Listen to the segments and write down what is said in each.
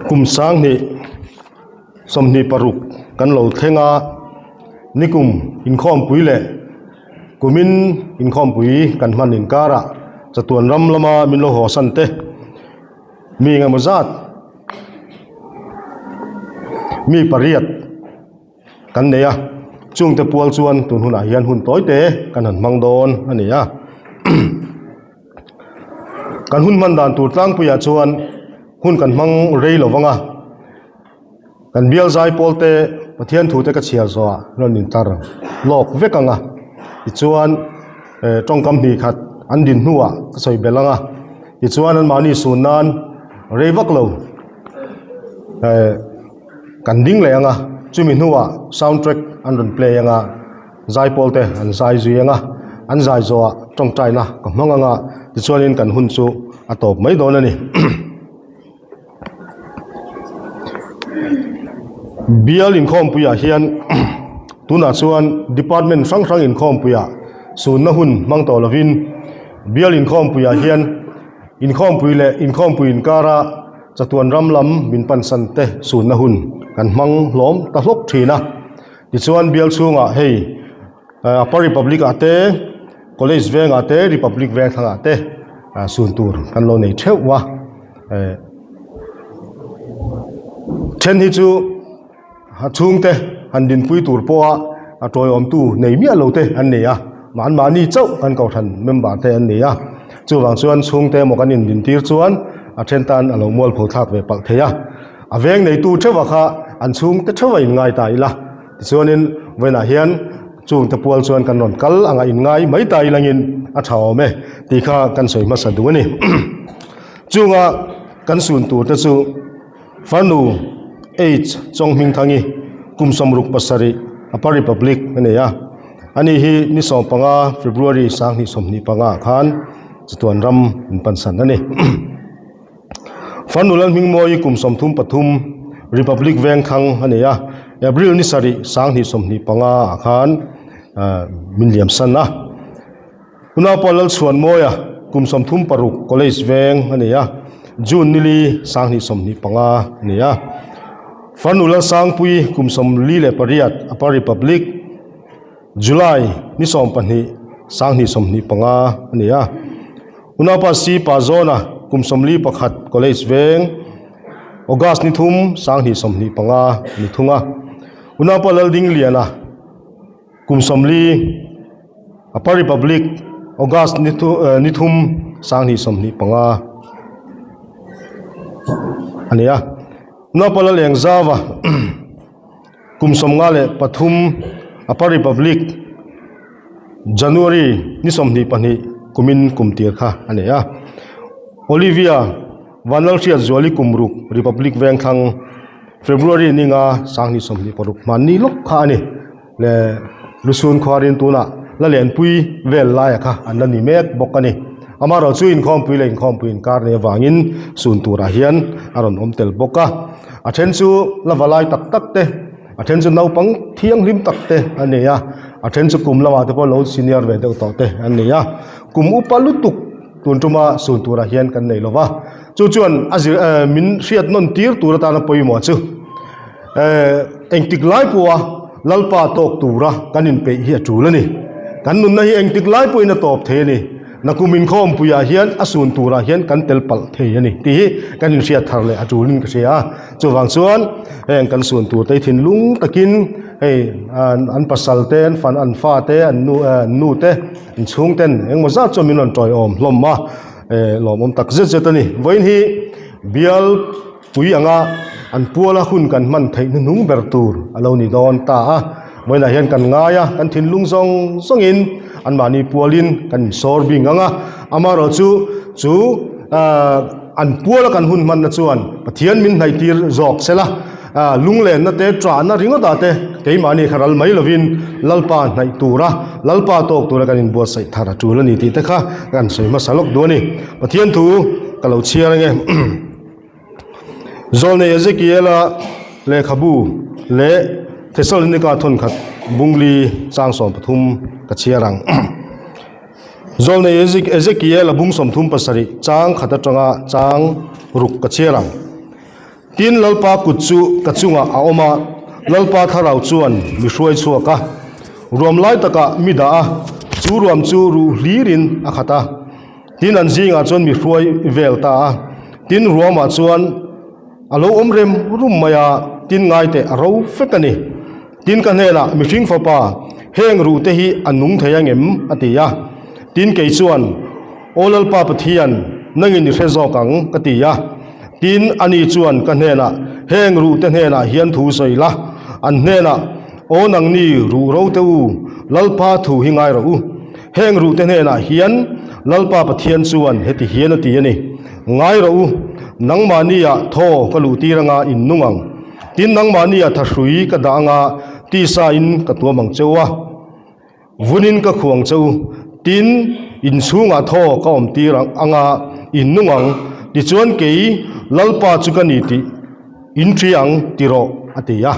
Kum 2026 kan lo thleng a, nikum inkhawmpui leh kumin inkhawmpui kan hman inkarah chatuan ram lama min lo haw san te mi engemaw zat mi pariat kan nei a, chungte pual chuan tun hunah hian hun tawi te kan han hmang dawn a ni a. Kan hun hman dan tur tlangpuiah chuan hun kan hmang rei lo vang a, kan bial zai pawl te Pathian thu te ka chhiar zawhah rawn intar lawk vek ang a, tichuan eh tawngkam hnih khat an din hnuah ka sawi belh ang a, tichuan anmahni sun nan rei vak lo eh kan ding leh ang a, chumi hnuah sound track an rawn play ang a. Zaipawl te an zai zui ang a, an zai zawhah tawngtaina ka hmang ang a, tichuanin kan hun chu a tawp mai dawn a ni. Bial inkhawmpuiah hian tunah chuan department hrang hrang inkhawmpuiah sunna hun hmang tawh lovin bial inkhawmpuiah hian inkhawmpui leh inkhawmpui inkara chatuan ram lam min pansan te sunna hun kan hmang hlawm ta hlawk thin a. Tichuan bial chhungah hei Upper Republic ah te College vengah te Republic veng thlangah te sun tur kan lo nei theuh va then hi chu a chhungte han dinpui tur pawha a tawiawmtu nei miah lo te an nei a anmahni chauh kan kohhran member te an nei a chuvang chuan chhungte emaw kan indintir chuan a then tan a lo mualpho thlak ve palh thei a. A veng neitu theuh a kha an chhungte theuh a inngai ta ila tichuanin vawiinah hian chungte pual chuan kan rawn kal anga inngai mai ta ilangin a tha awm e tih kha kan sawi hmasa duh a ni. Chunga kan sun tur te chu farnu H Chawnghmingthangi kum 67 Upper Republic a nei a, ani hi ni 15 February 2025 ah khan chatuan ram in pansan a ni. Farnu Lalhmingmawi kum 33 Republic Vengthlang a nei a, April ni sarih 2025 ah khan min liam san a. Unaupa Lalchhuanmawia kum 36 College Veng a nei a, June nili 2025 a ni a. Farnu Lalsangpui kum 48 Upper Republic July ni 12 2025 a ni a. Unaupa Si Pa Zawna kum 41 College Veng, August ni thum 2025 ni thung a. Unaupa Laldingliana kum 40 Upper Republic, August ni thu ni thum 2025 a ni a. Unaupa Lalengzava kum 53 Upper Republic, January ni 22 kumin kum tir kha a nei a. Olivia Vanlalhriatzuali kum ruk Republic Vengthlang February ni nga 2026 hmanni lawk kha a ni. Le Lusun khuarin tunah la lenpui vel laia kha an la ni mek bawk a ni. Amaherawh chu inkhawmpui leh inkhawmpui inkar nei avangin sun turah hian a rawn awm tel bawk a. A then chu la va lai tak tak te A then chu naupang thianghlim tak te a ni a, a then chu kum lamah te pawh lo senior ve deuh tawh te an ni a, kum upa lutuk tun tuma sun turah hian kan nei lova, chu chuan a zir eh min hriat nawn tir tur atana pawimawh chu eh engtik lai pawha Lalpa tawk tura kan inpeih hi a tul a ni, kan nunna hi engtik lai pawhin a tawp thei a ni. Nakum inkhawmpuiah hian a sun turah hian kan tel palh thei a ni tih hi kan inhriat thar leh a tulin ka hria a. Chuvang chuan heng kan sun tur te hi thinlung takin hei an pasal te an fan an fa te an nu an nu te an chhung ten engemaw zat chuan min rawn tawiawm hlawm a eh lawmawm tak zet zet a ni. Vawiin hi bial pui anga an puala hun kan hman theih hnuhnung ber tur a lo ni dawn ta a, vawiinah hian kan ngai a, kan thinlung zawng zawngin anmahni pualin kan insawr bing ang a, amaherawh chu chu ahh an puala kan hun hmanna chuan Pathian min hnaih tir zawk se la, ahh lunglenna te ṭahna ringawtah te keimahni kha ral mai lovin Lalpa hnaih tura Lalpa tawk tura kan inbuatsaih thar a ṭul a ni tih te kha kan sawi hmasa lawk duh a ni. Pathian thu ka lo chhiar ange. Zawlnei Ezekiela lehkhabu leh Thesalonika thawnkhat bungli chang 13 ka chhiar ang. Zawlnei Ezekiela bung 37 chang khat atanga chang ruk ka chhiar ang. Tin, Lalpa kut chu ka chungah a awm a, Lalpa thlarau chuan mi hruai chhuak a, ruam lai takah mi dah a, chu ruam chu ruh hlirin a khat a. Tin, an zingah chuan mi hruai vel ta a. Tin, ruamah chuan a lo awm rem rum mai a, tin ngaite a ro fek a ni. Tin ka hnenah, Mihring fapa, heng ruh te hi a nung thei angem? a ti a. Tin kei chuan, Aw Lalpa Pathian, nangin i hre zawk ang, ka ti a. Tin ani chuan ka hnenah, Heng ruh te hnenah hian thu sawi la, an hnenah, Aw nangni ruh ro te u, Lalpa thu hi ngai rawh u. Heng ruh te hnenah hian Lalpa Pathian chuan heti hian a ti a ni, Ngai rawh u, nangmahniah thaw ka luh tir anga in nung ang. Tin, nangmahniah thahrui ka dah anga tisa in ka tuam ang cheu a, vunin ka khuang cheu. Tin, in chhungah thaw ka awm tir anga in nung ang, tichuan kei Lalpa chu ka ni tih in ṭhi ang ti rawh, a ti a.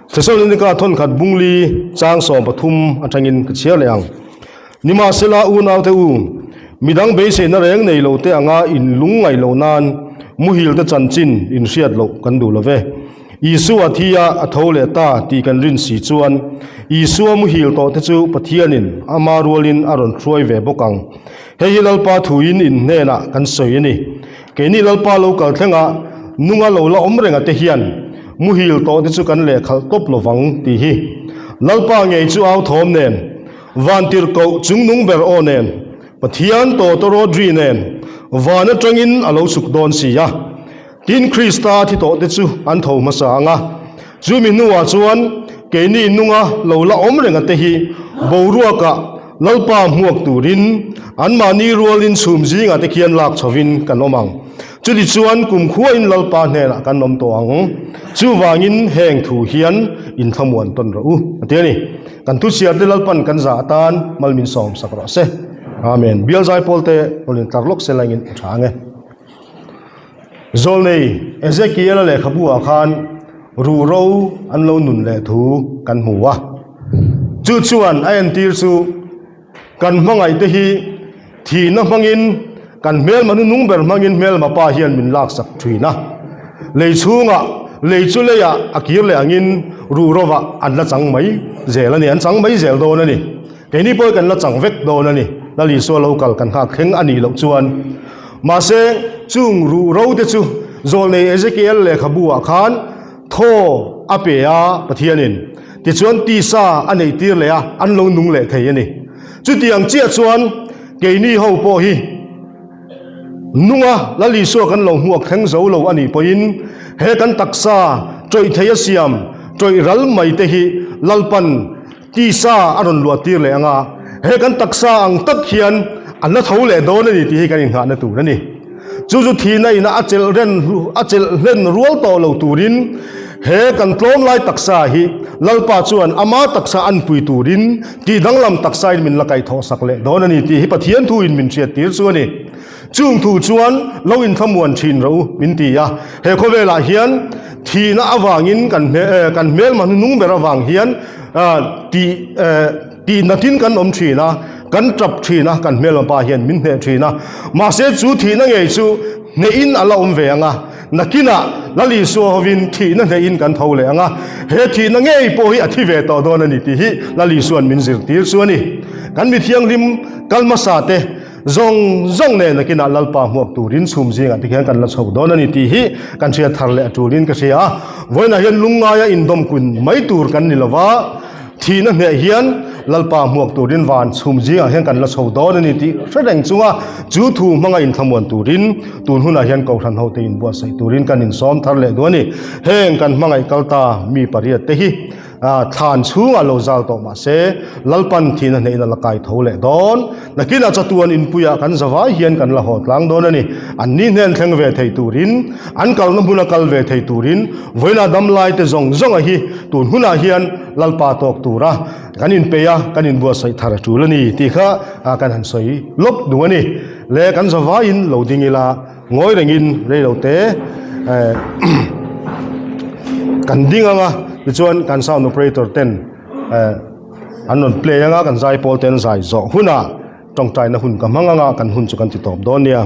Thesalonika thawnkhat bungli chang 13 atangin ka chhiar leh ang. Nimahsela, unaute u, midang beiseina reng nei lo te anga in lung ngaih loh nan muhil te chanchin in hriat loh kan duh lo ve. Isua thi a a tho leh ta tih kan rin si chuan Isua muhil tawh te chu Pathianin ama rualin a rawn hruai ve bawk ang. Hei hi Lalpa thuin in hnenah kan sawi a ni. Keini Lalpa lo kal thlenga nunga lo la awm renga te hian muhil tawh te chu kan lehkhalh tawp lovang tih hi Lalpa ngei chu au thawm nen Vantirhkoh chungnung ber aw nen, Pathian tawtawrawdri nen van atangin a lo chhuk dawn si a. Tin, Krista thi tawhte chu an tho hmasa ang a. Chumi hnuah chuan keini nunga lo la awm renga te hi boruakah Lalpa hmuak turin anmahni rualin chhum zingah te khian lak chhovin kan awm ang. Chutichuan kumkhuain Lalpa hnenah kan awm tawh ang. Chuvangin heng thu hian inthlamuan tawn rawh u, a ti a ni. Kan thuchhiar te Lalpan kan zah atan mal min sawm sak rawh se. Amen. Bial zai pawl te rawn in tlar lawk se laingin a tha ang e. Zawlnei Ezekiel-a lehkhabu ah khan ruhro an lo nun leh thu kan hmu a. Chu chuan a entir chu kan hmangaih te hi thihna hmangin kan hmelma nunung ber hmangin hmelma pa hian min laksak thin a. Lei chhungah lei chu leiah a kir leh angin ruhrovah an la chang mai zel a ni, an chang mai zel dawn a ni. Keini pawh hi kan la chang vek dawn a ni, Lal Isua lo kal kan nghak thleng a nih loh chuan. Mahse, chung ruhro te chu Zawlnei Ezekiel lehkhabu ah khan thaw a pe a Pathianin, tichuan tisa a neih tir leh a, an lo nung leh thei a ni. Chutiang chiah chuan keini ho pawh hi nunga Lal Isua kan lo hmuak thleng zo lo a nih pawhin he kan taksa tawih thei a siam tawih ral mai te hi Lalpan tisa a rawn luah tir leh ang a, he kan taksa ang tak hian a la tho leh dawn a ni tih hi kan inghahna tur a ni. Chu chu thihna ina a chelh ren a chelh hlen rual tawh lo turin he kan tlawm lai taksa hi Lalpa chuan ama taksa an pui turin tih danglam taksain min la kaihthawh sak leh dawn a ni tih hi Pathian thuin min hriat tir chu a ni. Chung thu chuan lo inthlamuan thin rawh u min ti a, he khawvelah hian thihna avangin kan kan hmelma hnunung ber avang hian tih tih natin kan awm thin a, kan tap thin a, kan hmelma pa hian min hneh thin a. Mahse chu thihna ngei chu hnehin a la awm ve ang a, nakinah Lal Isua hovin thihna hnehin kan tho leh ang a, he thihna ngei pawh hi a thi ve tawh dawn a ni tih hi Lal Isua'n min zirtir chu a ni. Kan mi thianghlim kal hmasa te Zawng zawng nen nakinah Lalpa hmuak turin chhum zingah te khian kan la chho dawn a ni tih hi kan hriat thar leh a tulin ka hria a. Vawiinah hian lungngaia indawmkun mai tur kan ni lova, thihna hneh hian Lalpa hmuak turin van chhum zingah hian kan la chho dawn a ni tih hre reng chunga chu thu hmanga inthlamuan turin tun hunah hian Kohhran hote inbuatsaih turin kan insawm thar leh duh a ni. Heng kan hmangaih kal ta mi pariat te hi Thlan chhungah lo zal tawh mah se, Lalpan thihna hnehin a la kai tho leh dawn. Nakinah chatuan inpuiah kan zavai hian kan la haw tlang dawn a ni. Anni hnen thleng ve thei turin, an kalna hmuna kal ve thei turin, vawiinah damlaite zawng zawnga hi tun hunah hian Lalpa tawk tura kan inpeih a, kan inbuatsaih thar a tul a ni tih kha kan han sawi lawk duh a ni. Le kan zavaiin lo ding ila. Ngawi rengin reilote kan ding ang a, tichuan kan sound operator ten an rawn play ang a, kan zaipawl ten zai zawh hunah tawngtaina hun ka hmang ang a, kan hun chu kan ti tawp dawn nia.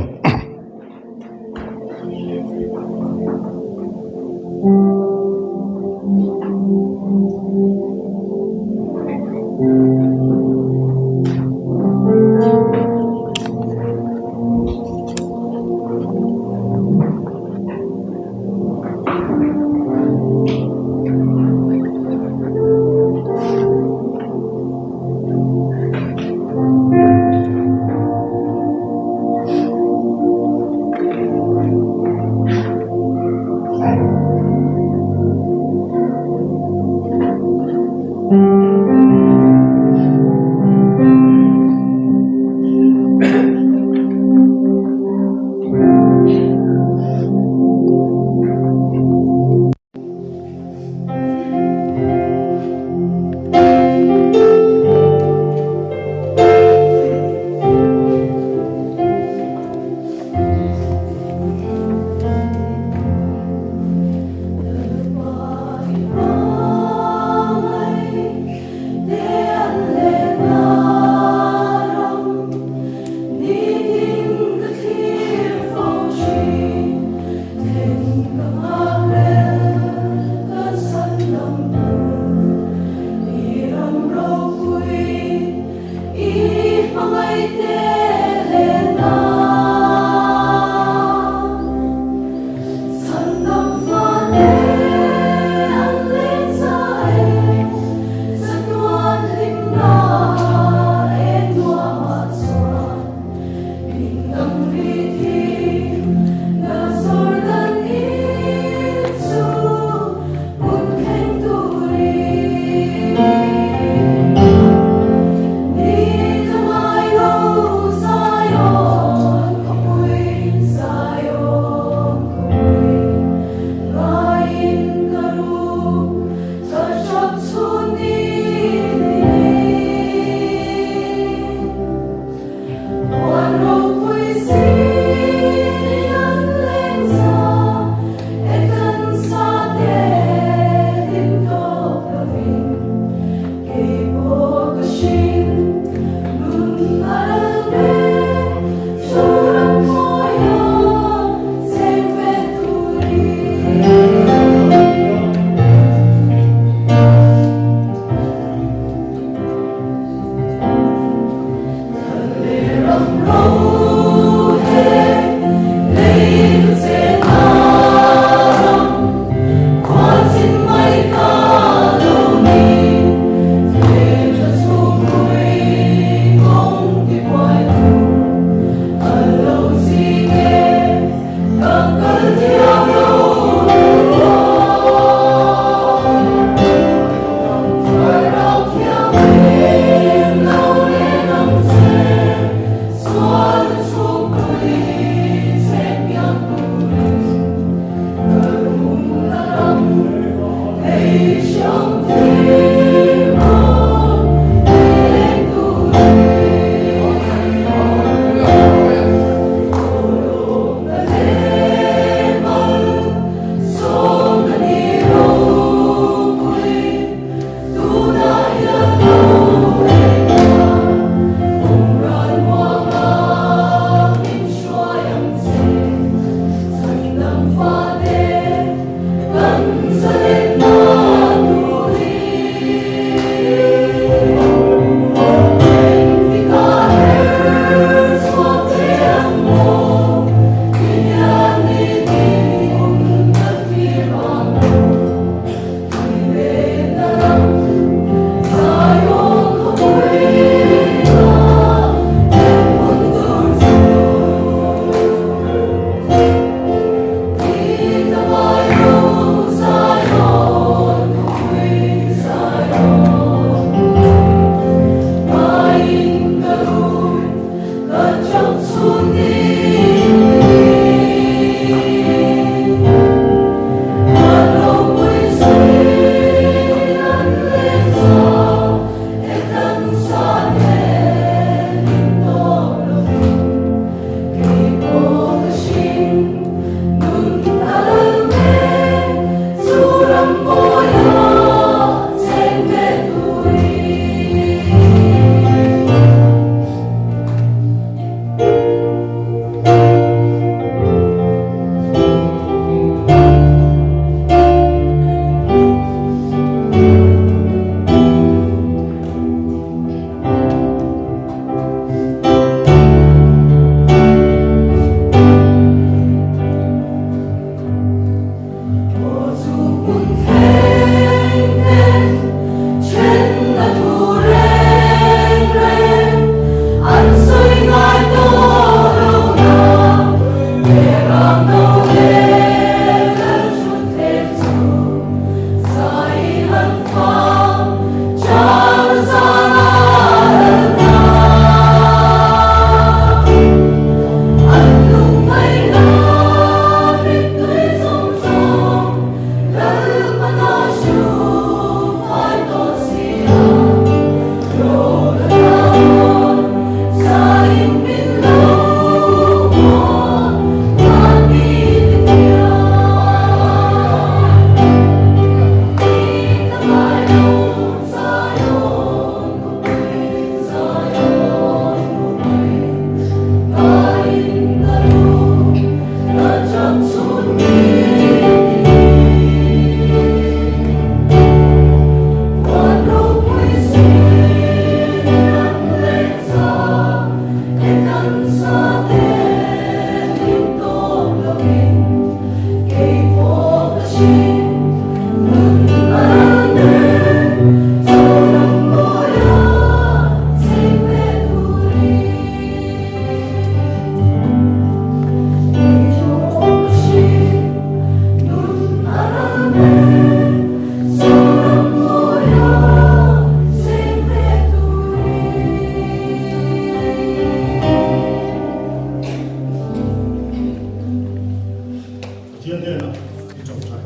Ṭawngṭai.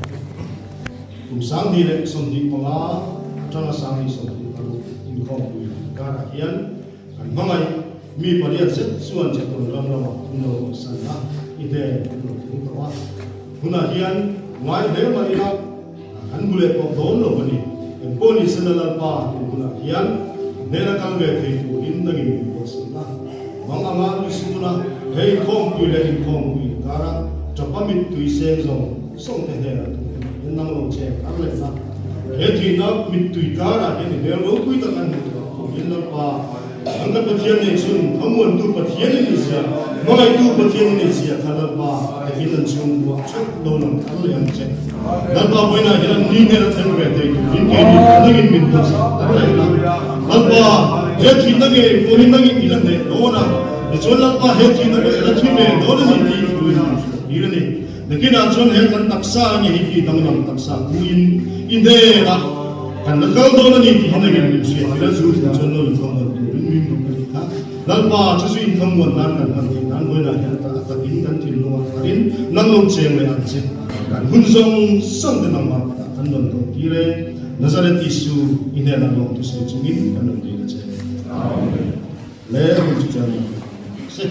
Kum 2025 aṭanga 2026 inkhawmpui karah hian kan hmangaih mi pariat zet chuan chatuan ram lamah an lo awmsan a, i hnen an lo thleng tawh a. Hunah hian ngai hle mah ila kan hmu leh tawh dawn lo a ni. Engpawh ni sela Lalpa tih hunah hian hnena kal ve thei turin nangin min buatsaih a. Mang anga Lusuna he inkhawmpui leh inkhawmpui inkara ṭapa mittui seng zawng zawng te hnenah thu en hian nang lo che kar leh na. He thihna mittui karah hian i hmel ropui tak an hmuh theih turin Lalpa an ka Pathian nei chhun thlamuantu Pathian i nih zia, hmangaihtu Pathian i nih zia kha Lalpa takin an chhungkuah ṭheuh lo lang thar leh ang che. Lalpa vawiinah hian an ni hnena thleng ve thei turin keini pawh nangin min duhsak tak leh la. Lalpa, he thihna ngei pawh hi nangin i la hneh dawn a, tichuan Lalpa he thihna pawh i la thi ve dawn a ni tih thu in min hrilh tir a ni. Nakinah chuan he kan taksa nge hi tih danglam taksa puiin i hnenah kan la kal dawn a ni tih hi nangin min hriat tir a, chu thu chuan lo inthlamuan turin min duh a nih kha. Lalpa, chu chu inthlamuan nan kan hman theih nan vawiinah hian a takin kan thinlungah tharin nang lo cheng leh ang che. Kan hun zawng zawng te nangmah kutah kan rawn kal tir e. Nazareth Isu i hnenah lawmthu sawi chungin kan rawn dil a che. Amen. Le hun chu chuan se.